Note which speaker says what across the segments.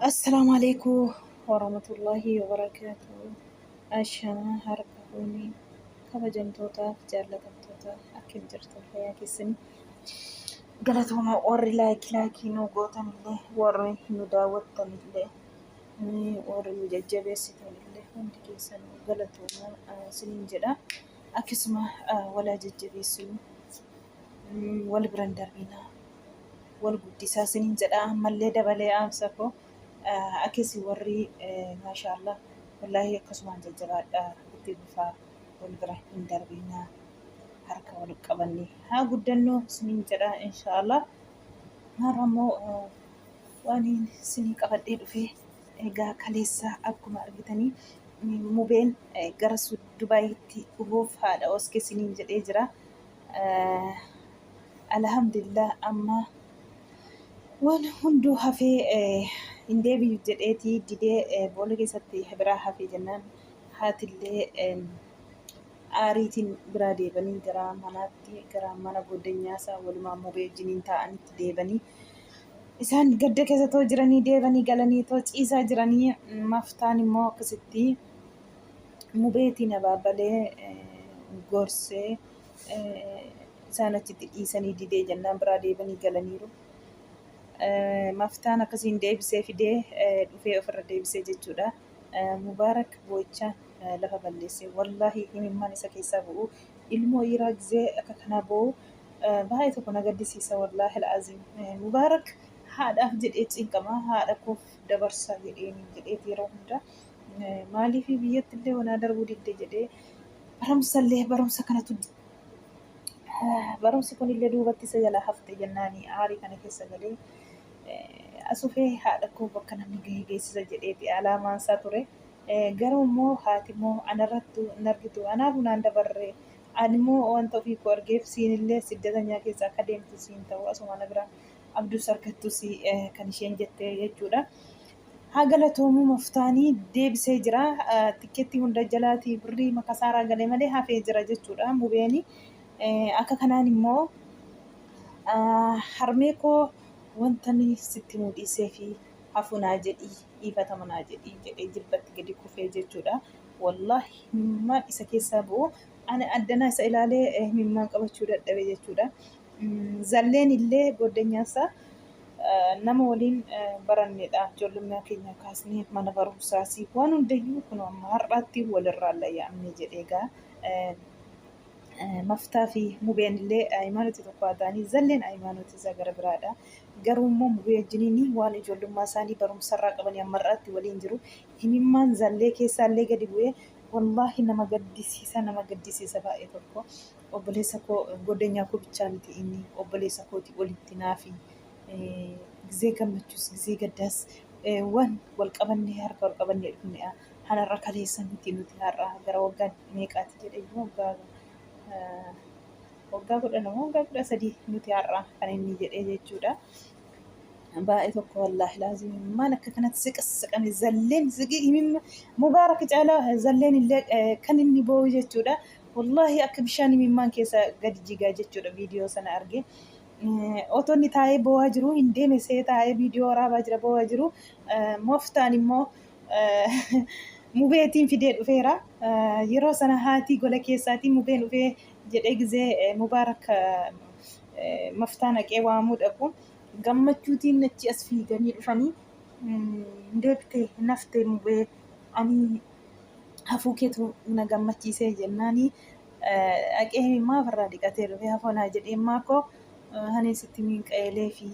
Speaker 1: Assalaamu alaikum warahmatullahi wabarakaatuh. Ashamaa harka fuunee kabajamtootaaf jaallatamtoota akkam jirtan fayyaa keessanii. Galatooma warri laayikii laayikii nu gootanillee warri nu daawwattanillee warri nu jajjabeessitanillee hundi keessan galatooma isiniin jedha. Akkasuma walaa jajjabeessinu wal biran darbinaa. Wal guddisaa isiniin jedha ammallee dabalee dhaamsa koo akkasi warri maashaallah wallaahi akkasumaan jajjabaadha itti fufaa wal bira hin darbinaa harka wal qabanne haa guddannu isiniin jedha inshaallah. Har'a immoo waan isinii qabadhee dhufee egaa kaleessa akkuma argitanii mubeen gara Dubaayitti dhufuuf haadha oske isiniin jedhee jira. Alhamdulillah amma waan hunduu hafee hin deebi'u jedheeti didee boolla keessatti biraa hafee jennaan haatillee aariitiin biraa deebanii gara manaatti gara mana goddenyaasaa walumaa mubee wajjiniin taa'anitti deebanii isaan gadda keessa too jiranii deebanii galanii too ciisaa jiranii maftaan immoo akkasitti mubeetiin abaabalee gorsee isaan achitti dhiisanii didee jennaan biraa deebanii galaniiru. Maftaan akkasiin deebisee fidee dhufee ofirra deebisee jechuudha. Mubaarak boo'ichaan lafa balleesse. Wallaahi imimmaan isa keessaa bu'u. Ilmoo dhiiraa gizee akka kanaa boo'u baay'ee tokko na gaddisiisa wallaahi al'aziim. Mubaarak haadhaaf jedhee cinqama. Haadha koof dabarsa jedheen jedheeti yeroo hunda. Maaliif biyyatti illee wanaa darbuu didde jedhee barumsallee barumsa kanatu barumsi kunillee duubatti isa jalaa hafte jennaani aarii kana keessa galee asufee haadha koo bakka namni gahee geessisa jedheeti alaamaan isaa ture. Garuu immoo haati immoo anarrattu hin argitu anaafu naan dabarre ani immoo wanta ofii koo argeef siinillee siddatanyaa keessa akka deemtu siin ta'u asuma na bira abdus argattus kan isheen jette jechuudha. Haa galatoomu maftaanii deebisee jira. Tikkeettii hunda jalaatii birrii makasaaraa galee malee hafee jira jechuudha mubeeni. Akka kanaan immoo harmee koo wanta ni sitti himuu dhiisee fi hafu naa jedhii dhiifatama naa jedhii jedhee jilbatti gadi kufee jechuudha. Wallaahi imimmaan isa keessaa bu'u ani addanaa isa ilaalee imimmaan qabachuu dadhabe jechuudha. Zalleen illee gooddanyaansaa nama waliin barannedha. Ijoollummaa keenya kaasnee mana barumsaas waan hundayyuu kun amma har'aatti walirraa layyaa'amne jedhee egaa maftaa fi mubeen illee hayimaanotii tokko haa ta'anii zalleen hayimaanotii isaa gara biraadha. Garuu immoo mubee wajjiniin waan ijoollummaa isaanii barumsarraa qabanii amma har'aatti waliin jiru. Himimmaan zallee keessaallee gadi bu'ee wallaahi nama gaddisiisa nama gaddisiisa baay'ee tokko. Obboleessa koo goddanyaa koo bichaa miti inni obboleessa kooti olitti naafi gizee gammachuus gizee gaddaas waan wal qabannee harka wal qabannee dhufne hanarra kaleessa miti nuti har'a gara waggaa meeqaati jedhe waggaa waggaa 10 waggaa 13 nuti har'a kan inni jedhee jechuudha. Baay'ee tokko wallaahi laazim maal akka kanatti siqasiqame zalleen siqi mubaarak caalaa zalleen illee kan inni boo'u jechuudha. Wallaahi akka bishaan imimmaan keessa gadi jigaa jechuudha viidiyoo sana arge. Otoo inni taa'ee boo'aa jiru hin deeme see taa'ee viidiyoo waraabaa jira boo'aa jiru. Moftaan immoo mubeetiin fidee dhufeera. Yeroo sana haatii gola keessaatii mubeen dhufee jedhee gizee mubaarak maftaa naqee waamuu dhaqu. Gammachuutiin achi as fiiganii dhufanii deebitee naftee mubee ani hafuu keetu na gammachiisee jennaani dhaqee imimmaa ofirraa dhiqatee dhufe hafoo naa jedhee immaa koo hani sitti miin qayeelee fi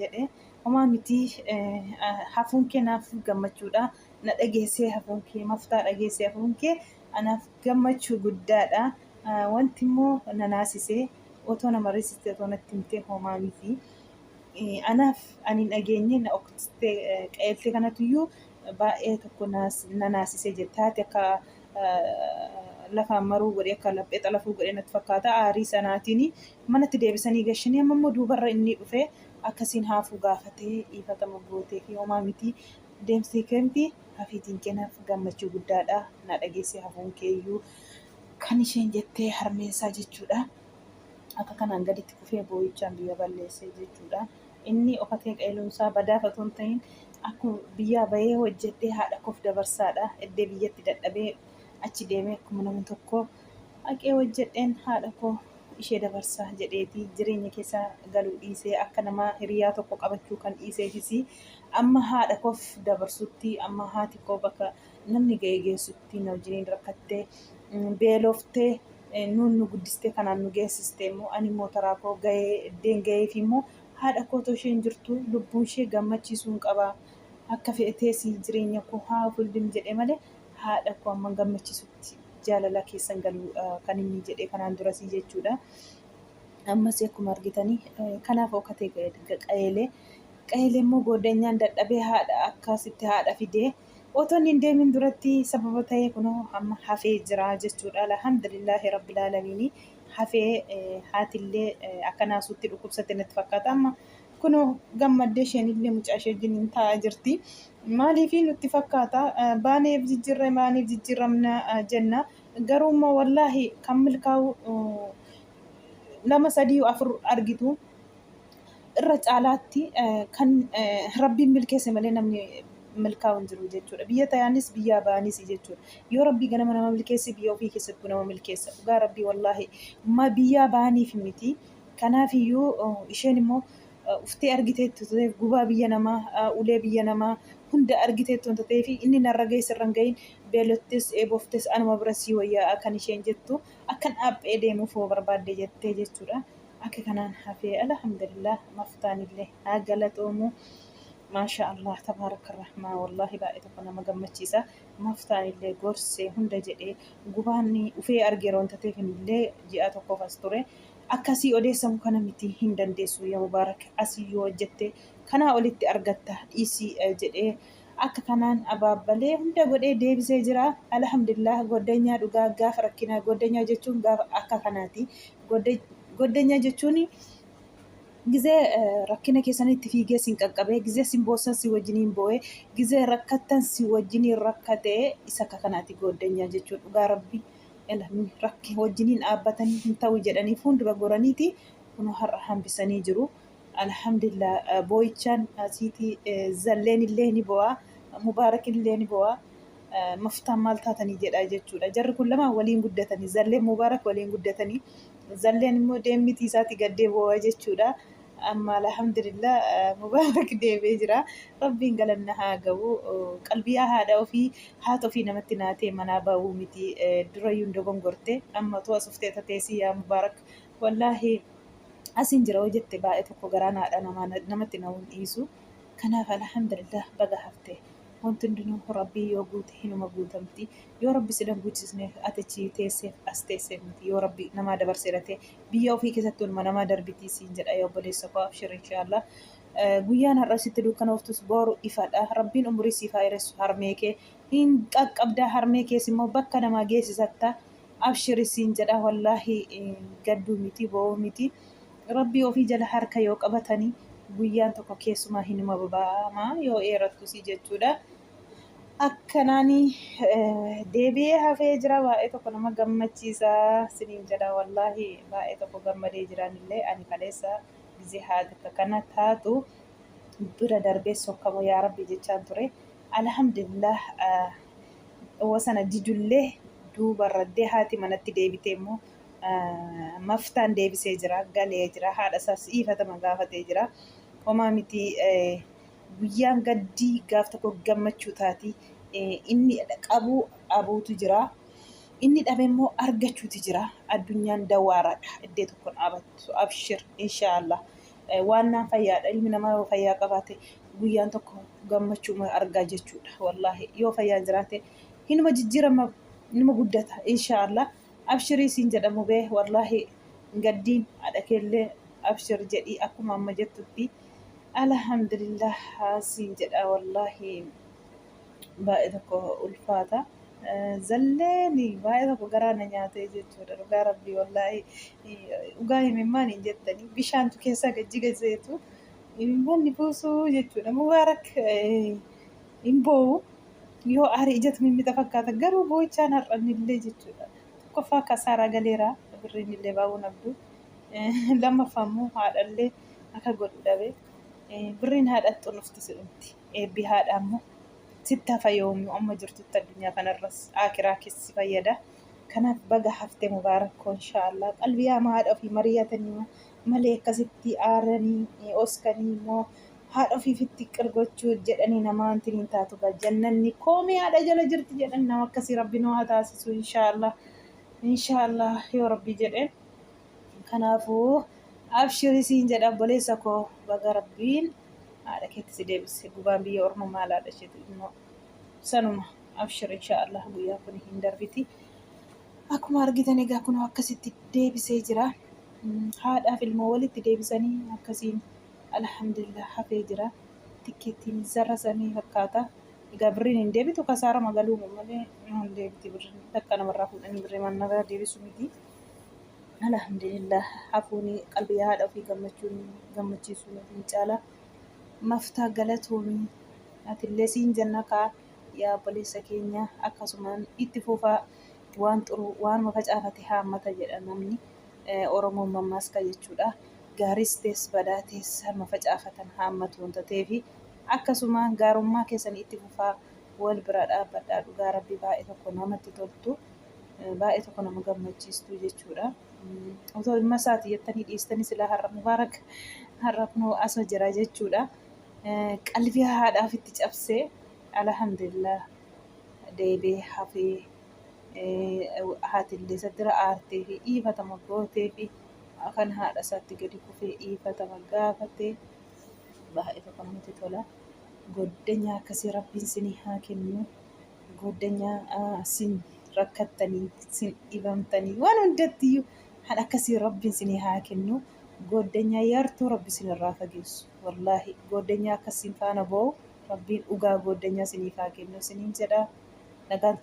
Speaker 1: jedhe homaa miti hafuun kee naaf gammachuudha na dhageessee hafuun kee maftaa dhageessee hafuun kee anaaf gammachuu guddaadha wanti immoo na naasisee otoo na mariisiste otoo natti himtee homaa miti anaaf ani hin dhageenye na oktee qayeeltee kanatuyyuu baay'ee tokko na naasisee jette. Haati akka lafaan maruu godhee akka laphee xalafuu godhee natti fakkaata. Aarii sanaatiin manatti deebisanii gashanii amma immoo duubarra inni dhufee akkasiin haafuu gaafatee dhiifatama gootee fi homaa miti deemsii keemti hafiitiin keenaaf gammachuu guddaadha na dhageessee hafuun keeyyuu kan isheen jettee harmeensaa jechuudha. Akka kanaan gaditti kufee boo'ichaan biyya balleessee jechuudha. Inni okatee qajeeluunsaa badaaf otoo hin ta'in akkuma biyyaa bahee hojjedhee haadha koof dabarsaadha. Eddee biyyatti dadhabee achi deemee akkuma namni tokko haqee hojjedheen haadha koo ishee dabarsaa jedheeti jireenya keessa galuu dhiisee akka nama hiriyaa tokko qabachuu kan dhiiseefis amma haadha koof dabarsutti amma haati koo bakka namni ga'ee geessutti na wajjiniin rakkattee beeloftee nuun nu guddistee kanaan nu geessiste immoo ani immoo taraa koo ga'ee iddeen ga'eef immoo haadha koo otoo isheen jirtu lubbuun ishee gammachiisuun qaba akka fe'etees jireenya koo haa fuldim jedhe malee haadha koo amma gammachiisutti jaalala keessan galu kan inni jedhe kanaan durasii jechuudha. Ammas akkuma argitanii kanaaf okatee qayeelee qayeelee immoo goodanyaan dadhabee haadha akkasitti haadha fidee otoo inni hin deemin duratti sababa ta'ee kunoo amma hafee jira jechuudha. Alhamdulillaahi rabbil aalamiini hafee haatillee akka naasuutti dhukkubsatte natti fakkaata amma kunoo gammaddee isheenillee mucaa ishee wajjin taa'aa jirti. Maaliif nutti fakkaata baaneef jijjiirra maaliif jijjiiramna jenna garuu immoo wallaahi kan milkaa'u lama sadii afur argitu irra caalaatti kan rabbiin milkeesse malee namni milkaa'u hin jiru jechuudha. Biyya ta'anis biyyaa ba'anis jechuudha. Yoo rabbii ganama nama milkeesse biyya ofii keessattuu nama milkeessa. Dhugaa rabbii wallaahi ma biyyaa ba'aniif miti. Kanaafiyyuu isheen immoo uftee argiteetti ta'eef gubaa biyya namaa ulee biyya namaa hunda argiteetti wanta ta'eef inni narra ga'e sirra hin ga'iin beelottis eeboftes anuma bira sii wayyaa kan isheen jettu akkan dhaaphee deemuuf hoo barbaadde jettee jechuudha. Akka kanaan hafee alhamdulillah maftaanillee haa galatoomu. Maasha Allah tabaaraka rahmaan wallaahi baay'ee tokko nama gammachiisa. Maftaanillee gorsee hunda jedhee gubaan ufee argeera wanta ta'eef illee ji'a tokkoof as ture. Akkasii odeessamu kana miti hin dandeessu yaa Mubaarak asii yoo hojjette kanaa olitti argatta dhiisii jedhee akka kanaan abaabbalee hunda godhee deebisee jira. Alhamdulillah goddanyaa dhugaa gaafa rakkinaa goddanyaa jechuun gaafa akka kanaati. Goddanyaa jechuun gizee rakkina keessanitti fiigee sin qaqqabee gizee sin boossan si wajjiniin boo'ee gizee rakkattan si wajjiniin rakkatee isa akka kanaati goddanyaa jechuun dhugaa rabbi rakke wajjiniin dhaabbatanii hin ta'u jedhanii fuuldura goraniiti kunoo har'a hambisanii jiru. Alhamdulillah boo'ichaan asiitii zalleen illee ni bo'aa mubaarak illee ni bo'aa maftaan maal taatanii jedha jechuudha. Jarri kun lamaan waliin guddatanii zalleen mubaarak waliin guddatanii zalleen immoo deemmitii isaati gaddee bo'aa jechuudha. Amma alhamdulillah mubaarak deemee jira. Rabbiin galanna haa gahu. Qalbiyaa haadha ofii haata ofii namatti naatee manaa ba'uu miti durayyuu hin dogongorte. Amma too as uftee tateesii yaa mubaarak wallaahi asin jira hoo jette baay'ee tokko garaan haadha namaa namatti na'uun dhiisu. Kanaaf alhamdulillah baga hafte. Wanti hundinuu Rabbii yoo guute hinuma guutamti. Yoo Rabbi si guuchisne ati achi teesseef as teesseef miti. Yoo Rabbi namaa dabarseera ta'e biyya ofii keessatti unuma namaa darbitii siin jedha yaa obboleessa koo abshir inshaallah. Guyyaan har'a sitti dukkanooftus boru ifadha. Rabbiin umurii siif haa dheeressu harmee kee. Hin qaqqabdaa harmee kees immoo bakka namaa geessisatta. Abshiri siin jedha wallaahi gadduu miti bo'uu miti. Rabbii ofii jala harka yoo qabatanii guyyaan tokko keessumaa hinuma baba'ama yoo dheerattusi jechuudha. Akkanaani deebi'ee hafee jira baay'ee tokko nama gammachiisa siniin jedha wallaahi baay'ee tokko gammadee jiranillee ani kaleessa gizee haati akka kana taatu bira darbee sokkamo yaa rabbi jechaan ture. Alhamdulillah wasana dijullee duubarraddee haati manatti deebitee immoo maftaan deebisee jira galee jira haadha isaas dhiifatama gaafatee jira. Homaa miti guyyaan gaddii gaaf tokko gammachuu taati. Inni qabu dhabuutu jira. Inni dhabe immoo argachuutu jira. Addunyaan dawaaraadha. Iddoo tokko dhaabattu. Abshir inshaallah. Waan naan fayyaadha. Ilmi namaa yoo fayyaa qabaate guyyaan tokko gammachuu argaa jechuudha. Wallaahi yoo fayyaan jiraate hinuma jijjiirama inuma guddata inshaallah. Abshirii siin jedhamu bee wallaahi gaddiin haadha keellee abshir jedhii akkuma amma jettutti alhamdulillah siin jedha wallaahi baay'ee tokko ulfaata. Zalleen baay'ee tokko garaa na nyaatee jechuudha dhugaa rabbii wallaahi dhugaa himimmaan hin jettanii bishaantu keessaa gajji gazeetu himimmaan ni buusuu jechuudha. Mubaarak hin boo'u yoo aare ijatu mimmixa fakkaata garuu boo'ichaan har'annillee jechuudha. Tokkoffaa kasaaraa galeera birriin illee baa'uun abdu lammaffaa immoo haadhallee akka godhu dhabe. Birriin haadha xunufti si dhumti. Eebbi haadhaa immoo sitti hafa yoomuu amma jirtutti addunyaa kanarras aakiraa keessi fayyada. Kanaaf baga hafte Mubaarak koo inshaallah. Qalbii hamaa haadha ofii mari'atanii malee akkasitti aaranii oskanii immoo haadha ofiifitti qirgochuu jedhanii namaa wanti hin taatu gaa jannanni koomee haadha jala jirti jedhan nama akkasii rabbi nu haa taasisu inshaallah. Inshaallah yoo rabbi jedhe. Kanaafuu abshiri siin jedha obboleessa koo baga rabbiin haadha keetti si deebise gubaan biyya orma maal haadha isheetu immoo sanuma abshir inshaallah guyyaa kun hin darbiti. Akkuma argitan egaa kunoo akkasitti deebisee jira. Haadhaaf ilmoo walitti deebisanii akkasiin alhamdulillah hafee jira. Tikkeettiin zarra samii fakkaata. Egaa birriin hin deebitu kasaarama galuu malee hin deebiti birriin takka namarraa fuudhanii birrii mannarraa deebisu miti. Alhamdulillah hafuuni qalbii haadha ofii gammachuun gammachiisuun hin caala. Maftaa galatoomii atillee siin jenna kaa yaa obboleessa keenya akkasumaan itti fufaa waan xuruu waanuma facaafate haammata jedha namni Oromoon mammaaska jechuudha. Gaariis tees badaa tees hamma facaafatan haammatu wanta ta'eefi akkasumaan gaarummaa keessan itti fufaa wal bira dhaabbadhaa dhugaa rabbi baay'ee tokko namatti toltu baay'ee tokko nama gammachiistuu jechuudha. Otoo ilma isaati jettanii dhiistanii silaa har'a Mubaarak har'a kunoo asuma jira jechuudha. Qalbii haadhaaf itti cabsee alhamdulillah deebi'ee hafee haatillee isa dura aartee fi dhiifatama gootee fi kan haadha isaatti gadi kufee dhiifatama gaafatee baay'ee tokko namatti tola. Goddanyaa akkasii rabbiin sinii haa kennu. Goddanyaa sin rakkattanii sin dhibamtanii waan hundattiyyuu kan akkasii rabbiin sinii haa kennu. Goddanyaa yartuu rabbi sinirraa fageessu. Wallaahi goddanyaa akkasiin faana boo'u rabbiin dhugaa goddanyaa siniif haa kennu siniin jedha. Nagaan.